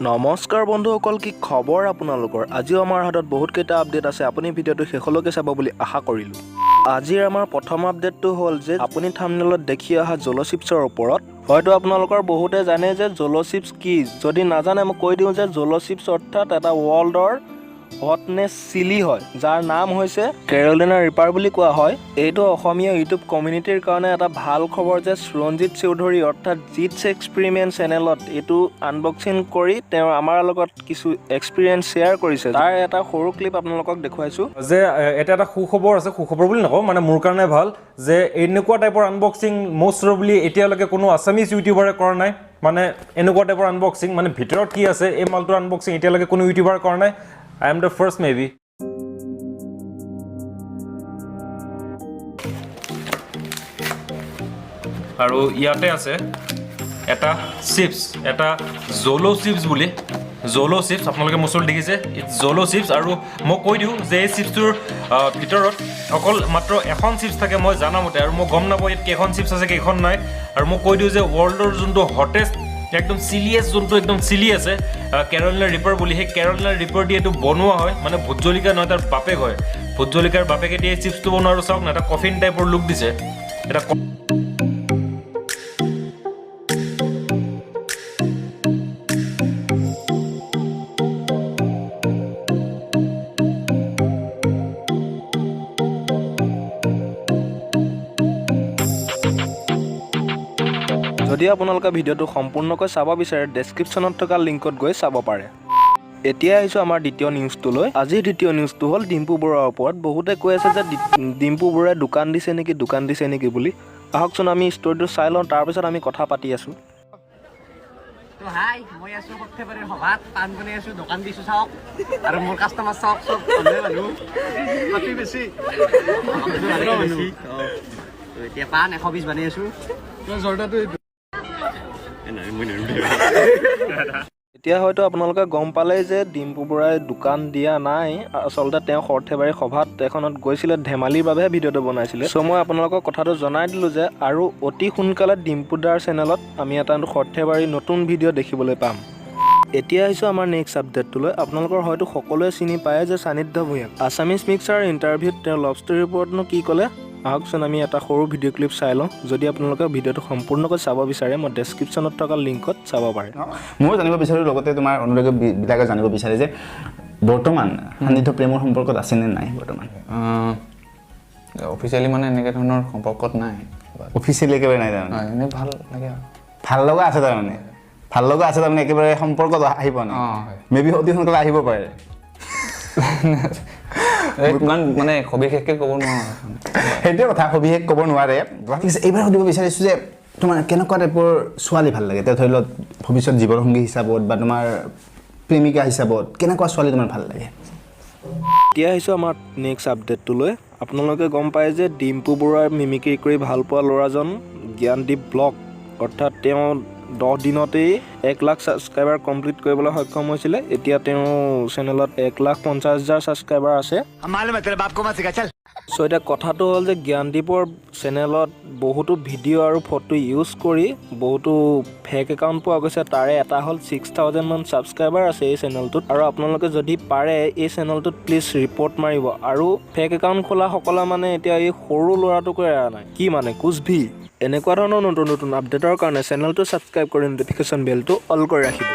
নমস্কাৰ বন্ধুসকল, কি খবৰ আপোনালোকৰ? আজিও আমাৰ হাতত বহুতকেইটা আপডেট আছে। আপুনি ভিডিঅ'টো শেষলৈকে চাব বুলি আশা কৰিলোঁ। আজিৰ আমাৰ প্ৰথম আপডেটটো হ'ল যে আপুনি থাম্বনেইলত দেখি অহা জল চিপছৰ ওপৰত। হয়তো আপোনালোকৰ বহুতে জানে যে জল চিপছ কি। যদি নাজানে, মই কৈ দিওঁ যে জল চিপছ অৰ্থাৎ এটা ৱৰ্ল্ডৰ হটনেছ চিলি হয়, যাৰ নাম হৈছে কেৰলিনা ৰিপাৰ বুলি কোৱা হয়। এইটো অসমীয়া ইউটিউব কমিউনিটিৰ কাৰণে এটা ভাল খবৰ যে সুৰঞ্জিত চৌধুৰী অৰ্থাৎ জিটছ এক্সপেৰিমেণ্ট চেনেলত এইটো আনবক্সিং কৰি তেওঁ আমাৰ লগত কিছু এক্সপিৰিয়েঞ্চ শ্বেয়াৰ কৰিছে। তাৰ এটা সৰু ক্লিপ আপোনালোকক দেখুৱাইছোঁ। যে এটা এটা সুখবৰ আছে। সুখবৰ বুলি নকওঁ, মানে মোৰ কাৰণে ভাল যে এনেকুৱা টাইপৰ আনবক্সিং মষ্ট প্ৰবেবলি এতিয়ালৈকে কোনো আছামিজ ইউটিউবাৰে কৰা নাই। মানে এনেকুৱা টাইপৰ আনবক্সিং, মানে ভিতৰত কি আছে এই মালটোৰ আনবক্সিং এতিয়ালৈকে কোনো ইউটিউবাৰ কৰা নাই। I am the first maybe. আৰু ইয়াতে আছে এটা চিপছ, এটা জলো চিপছ বুলি। জলো চিপছ আপোনালোকে মোৰ ওচৰত দেখিছে, it's জলো চিপছ। আৰু মই কৈ দিওঁ যে এই চিপছটোৰ ভিতৰত অকল মাত্ৰ এখন চিপছ থাকে মই জানামতে, আৰু মই গম নাপাওঁ ইয়াত কেইখন চিপছ আছে, কেইখন নাই। আৰু মই কৈ দিওঁ যে ৱৰ্ল্ডৰ যোনটো হটেষ্ট, একদম চিলিয়েষ্ট, যোনটো একদম চিলি আছে কেৰলিনা ৰিপাৰ বুলি, সেই কেৰলিনা ৰিপাৰ দি এইটো বনোৱা হয়। মানে ভোট জলকীয়া নহয়, তাৰ বাপেক হয়। ভোট জলকীয়াৰ বাপেকে দিয়ে এই চিপছটো বনোৱা। আৰু চাওক না, এটা কফিন টাইপৰ লুক দিছে এটা। যদি আপোনালোকে ভিডিঅ'টো সম্পূৰ্ণকৈ চাব বিচাৰে, ডেছক্ৰিপশ্যনত থকা লিংকত গৈ চাব পাৰে। এতিয়া আহিছোঁ আমাৰ দ্বিতীয় নিউজটোলৈ। আজিৰ দ্বিতীয় নিউজটো হ'ল ডিম্পু বৰুৱাৰ ওপৰত। বহুতে কৈ আছে যে ডিম্পু বৰুৱাই দোকান দিছে নেকি, দোকান দিছে নেকি বুলি। আহকচোন, আমি ষ্টৰিটো চাই লওঁ, তাৰপিছত আমি কথা পাতি আছোঁ। তো হাই, মই আছোঁ সৰ্থেবাৰীৰ সভাত, পাণ বনাই আছোঁ, দোকান দিছোঁ, চাওক। আৰু মোৰ কাষ্টমাৰ চাওক, চব মানুহে মানুহ মাটি বেছি। বেছি। তো এতিয়া পাণ 120 বানাই আছোঁ। জৰ্দাটো এইটো। এতিয়া হয়তো আপোনালোকে গম পালেই যে ডিম্পু বৰাই দোকান দিয়া নাই। আচলতে তেওঁ সৰ্থেবাৰী সভাত এখনত গৈছিলে, ধেমালিৰ বাবেহে ভিডিঅ'টো বনাইছিলে। চ' মই আপোনালোকক কথাটো জনাই দিলোঁ যে আৰু অতি সোনকালে ডিম্পু দাৰ চেনেলত আমি এটা সৰ্থেবাৰীৰ নতুন ভিডিঅ' দেখিবলৈ পাম। এতিয়া আহিছোঁ আমাৰ নেক্সট আপডেটটোলৈ। আপোনালোকৰ হয়তো সকলোৱে চিনি পায় যে সান্নিধ্য ভূঞাক। আছামিজ মিক্সাৰ ইণ্টাৰভিউত তেওঁ লাভ ষ্টৰীৰ ওপৰতনো কি ক'লে, আহকচোন আমি এটা সৰু ভিডিঅ' ক্লিপ চাই লওঁ। যদি আপোনালোকে ভিডিঅ'টো সম্পূৰ্ণকৈ চাব বিচাৰে, মই ডেছক্ৰিপশ্যনত থকা লিংকত চাব পাৰে। ময়ো জানিব বিচাৰোঁ, লগতে তোমাৰ অনুৰাগী বিলাকে জানিব বিচাৰে যে বৰ্তমান সান্নিধ্য প্ৰেমৰ সম্পৰ্কত আছেনে নাই বৰ্তমান? অফিচিয়েলি মানে এনেকৈ ধৰণৰ সম্পৰ্কত নাই। অফিচিয়েলি একেবাৰে নাই তাৰমানে? হয়, এনেই ভাল লাগে আৰু। ভাল লগা আছে তাৰমানে, ভাল লগা আছে তাৰমানে, একেবাৰে সম্পৰ্কত আহি পোৱা নাই। অঁ, হয়। মে বি অতি সোনকালে আহিব পাৰে। এই ইমান মানে সবিশেষকৈ ক'ব নোৱাৰোঁ। সেইটোৱে কথা, সবিশেষ ক'ব নোৱাৰে। ঠিক আছে, এইবাৰ সুধিব বিচাৰিছোঁ যে তোমাৰ কেনেকুৱা টাইপৰ ছোৱালী ভাল লাগে? এতিয়া ধৰি লওক ভৱিষ্যত জীৱনসংগী হিচাপত বা তোমাৰ প্ৰেমিকা হিচাপত কেনেকুৱা ছোৱালী তোমাৰ ভাল লাগে? এতিয়া আহিছোঁ আমাৰ নেক্সট আপডেটটোলৈ। আপোনালোকে গম পায় যে ডিম্পু বৰুৱাৰ মিমিক্ৰি কৰি ভাল পোৱা ল'ৰাজন জ্ঞানদীপ ব্লগ, অৰ্থাৎ তেওঁ 10 দিনতেই 1 লাখ ছাবস্ক্ৰাইবাৰ কমপ্লিট কৰিবলৈ সক্ষম হৈছিলে। এতিয়া তেওঁ চেনেলত 1,50,000 ছাবস্ক্ৰাইবাৰ আছে। চ' এতিয়া কথাটো হ'ল যে জ্ঞানদীপৰ চেনেলত বহুতো ভিডিঅ' আৰু ফটো ইউজ কৰি বহুতো ফেক একাউণ্ট পোৱা গৈছে। তাৰে এটা হ'ল 6000 মান ছাবস্ক্ৰাইবাৰ আছে এই চেনেলটোত। আৰু আপোনালোকে যদি পাৰে, এই চেনেলটোত প্লিজ ৰিপৰ্ট মাৰিব। আৰু ফেক একাউণ্ট খোলাসকলে মানে এতিয়া এই সৰু ল'ৰাটোকো এৰা নাই, কি মানে কুছ ভি। এনেকুৱা ধৰণৰ নতুন নতুন আপডেটৰ কাৰণে চেনেলটো ছাবস্ক্ৰাইব কৰি নটিফিকেশ্যন বেলটো অল কৰি ৰাখিব।